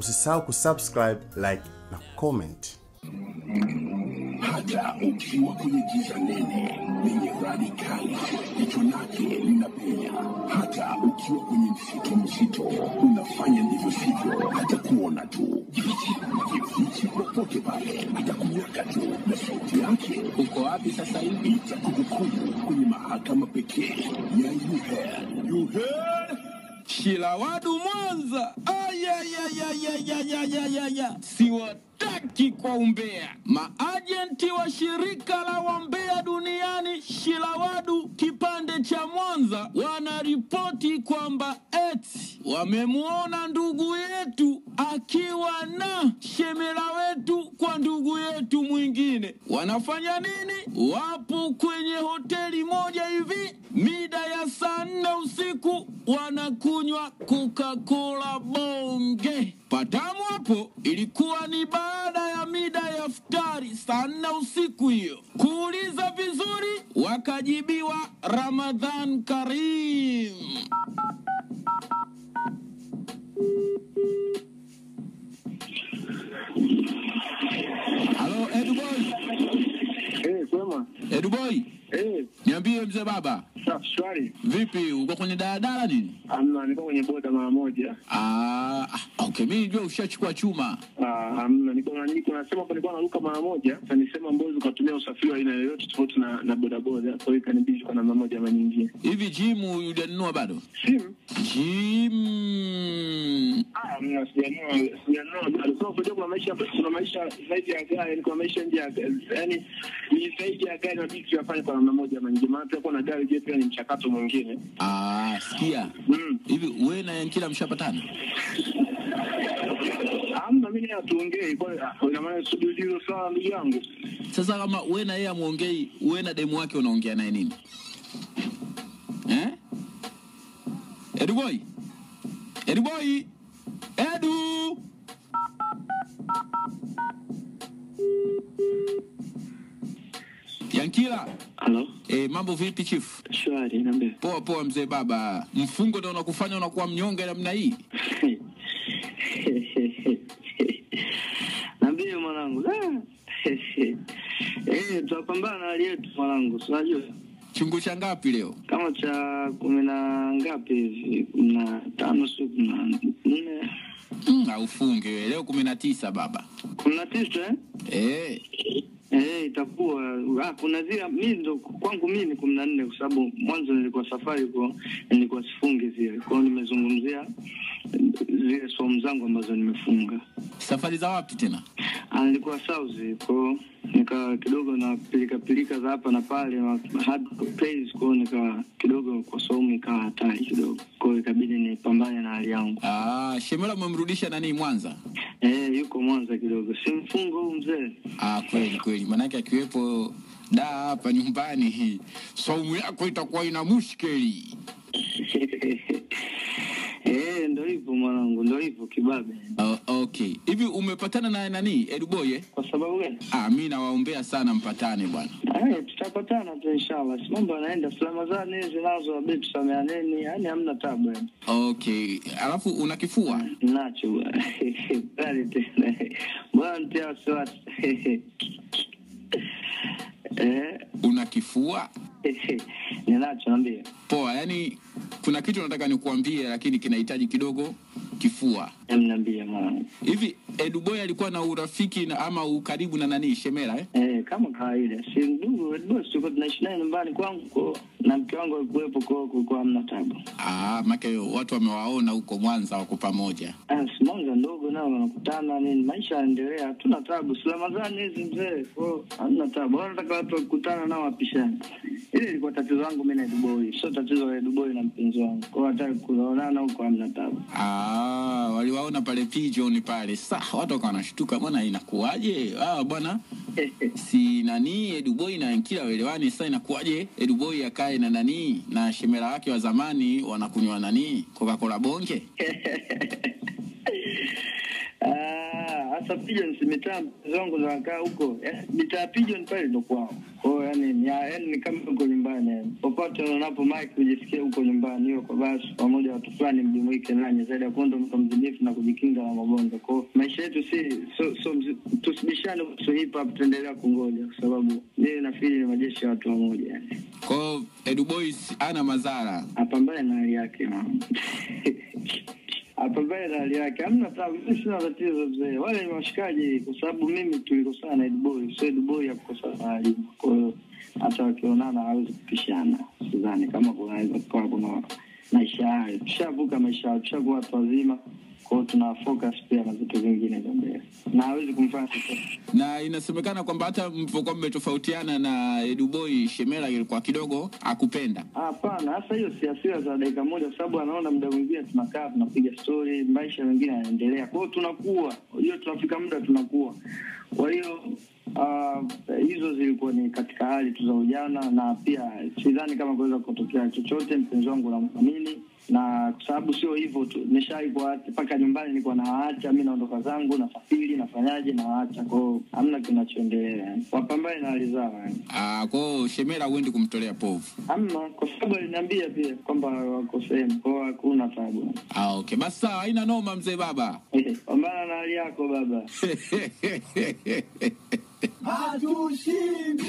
Usisahau kusubscribe, like na comment. Hata ukiwa kwenye giza nene lenye radi kali, jicho lake linapenya. Hata ukiwa kwenye msitu mzito, unafanya ndivyo sivyo, hata kuona tu. Jifiche popote pale, atakuwaka tu na sauti yake. Uko wapi sasa hivi? Itakuhukumu kwenye mahakama pekee ya You Heard. You Heard? Shilawadu Mwanza. Ayayayayayayayaya. Siwataki kwa umbea. Maajenti wa shirika la wambea duniani Shilawadu kipande cha Mwanza wanaripoti kwamba eti wamemuona ndugu yetu akiwa na shemela wetu kwa ndugu yetu mwingine. Wanafanya nini? Wapo kwenye hoteli moja hivi mida ya saa 4 usiku wanakunywa Coca-Cola bonge. Patamu hapo ilikuwa ni baada ya mida ya iftari saa 4 usiku hiyo. Kuuliza vizuri wakajibiwa Ramadhan Karim. Halo Edu Boy. Kwema. Edu Boy. Niambie mzee baba. Safi shwari. Vipi, uko kwenye daladala nini? Hamna, niko kwenye boda mara moja. Okay, mimi nijua ushachukua chuma. Hamna, niko nasema kwa nilikuwa naruka mara moja, sasa nisema mbozi ukatumia usafiri wa aina yoyote tofauti na boda boda, kwa hiyo ikanibidi kwa namna moja ama nyingine. Hivi gym hujanunua bado? Simu? Gym. Hamna, sijanunua bado. Kwa sababu kuna maisha zaidi ya gari, kuna maisha nje ya gari. Yaani ni zaidi ya gari na vitu vya kwa namna moja ama nyingine. Maana pia kuna gari je pia ni mchakato mwingine. Sikia. Hivi wewe na Yankila mshapatana? Hamna, mimi hatuongei. Kwa ina maana subiri hilo sawa ndugu yangu. Sasa kama wewe na yeye hamuongei, wewe na demu wake unaongea naye nini? Edu Boy. Edu Boy. Edu. Yankila. Halo. Mambo vipi chief? Shwari, niambie. Poa poa mzee baba. Mfungo ndio unakufanya unakuwa mnyonge namna hii? Niambie mwanangu. Tutapambana na hali yetu mwanangu, unajua. Chungu cha ngapi leo? Kama cha 10 na ngapi hivi? 15 sio 14. Ufunge wewe. Leo 19 baba. 19 eh? Itakuwa kuna zile mimi ndo kwangu mimi 14 kwa sababu mwanzo nilikuwa safari kwa nilikuwa sifungi zile. Kwa hiyo nimezungumzia zile somo zangu ambazo nimefunga. Safari za wapi tena? Nilikuwa South kwa nika kidogo na pilika pilika za hapa na pale hard place, kwa nika kidogo kwa somo ikawa hatari kidogo. Kwa hiyo ikabidi nipambane na hali yangu. Shemela umemrudisha nani Mwanza? Yuko Mwanza kidogo. Si mfungo huu mzee. Kweli kweli. Maana yake akiwepo da hapa nyumbani saumu yako itakuwa ina mushkeli. Ndio hivyo mwanangu, ndio hivyo kibabe. Okay. Hivi umepatana na nani Edu Boy? Kwa sababu gani? Mimi nawaombea sana mpatane bwana. Tutapatana tu inshallah. Si mambo yanaenda salama zani zinazo abidi tusameaneni, yani hamna tabu yani. Okay. Alafu una kifua? Nacho bwana. Bali tena. Bwana mtia wasiwasi. Una kifua? Ninacho, niambie. Poa, yani kuna kitu nataka nikuambie lakini kinahitaji kidogo kifua. Niambie mwanangu. Hivi Edu Boy alikuwa na urafiki na ama ukaribu na nani Shemela Kama kawaida. Si ndugu Edu Boy tulikuwa tunaishi naye nyumbani kwangu na mke wangu alikuwepo kwa hamna tabu. Maana watu wamewaona huko Mwanza wako pamoja. Si Mwanza ndogo nao wanakutana nini, maisha yanaendelea, hatuna tabu. Si Ramadhani hizi mzee, kwa hamna tabu. Wanataka watu wakutana nao wapishane. Ile ilikuwa tatizo langu mimi na Edu Boy, sio tatizo la Edu Boy na mpenzi wangu. Kwa hata kuonana huko hamna tabu. Waliwaona pale Pigeon pale. Sasa watu wakawa wanashtuka, bwana inakuaje? Bwana si nani Edu Boy na Yankila waelewani, sasa inakuaje Edu Boy akae na nani na shemela wake wa zamani wanakunywa nani Coca-Cola bonge? Sasa Pigeon si mitaa zangu za kaa huko. Mitaa Pigeon pale ndo kwao. Kwa hiyo yani yaani ni kama uko nyumbani yani. Popote unapo mic ujisikie uko nyumbani, hiyo kwa basi pamoja watu fulani mjumuike nanyi zaidi ya kuondoa mtu mzinifu na kujikinga na magonjwa. Kwa hiyo maisha yetu si so tusibishane kuhusu hip hop, tuendelea kungoja kwa sababu mimi nafikiri ni majeshi ya watu wamoja yani. Kwa hiyo Edu Boys ana madhara. Apambane na hali yake mama. Apambane na hali yake. Hamna tabu, mimi sina tatizo mzee. Wale ni washikaji kwa sababu mimi tulikosana na Edu Boy, sio Edu Boy hakukosana na Halima. Kwa hiyo hata wakionana hawezi kupishana. Sidhani kama kunaweza kuwa kuna maisha hayo. Tushavuka maisha hayo, tushakuwa watu wazima. Kwa hiyo tuna focus pia na vitu vingine vya mbele. Na hawezi kumfanya chochote. Na inasemekana kwamba hata mlipokuwa mmetofautiana na Edu Boy, Shemela ilikuwa kidogo akupenda. Hapana, hasa hiyo si hasira za dakika moja, kwa sababu anaona muda mwingine tunakaa tunapiga story, maisha mengine yanaendelea. Kwa hiyo tunakuwa, unajua tunafika muda tunakuwa. Kwa hiyo hizo zilikuwa ni katika hali tu za ujana, na pia sidhani kama kuweza kutokea chochote. Mpenzi wangu namthamini, na kwa sababu sio hivyo tu, nishaikuwa mpaka nyumbani nilikuwa nawaacha, mimi naondoka zangu, nasafiri, nafanyaje, nawaacha. Kwa hiyo hamna kinachoendelea, wapambane na hali zao yani. Kwa hiyo Shemela huendi kumtolea povu. Hamna, kwa sababu aliniambia pia kwamba wako sehemu, kwa hiyo hakuna tabu. Okay, basi sawa, haina noma mzee baba. Pambana na hali yako baba. Hatushindi.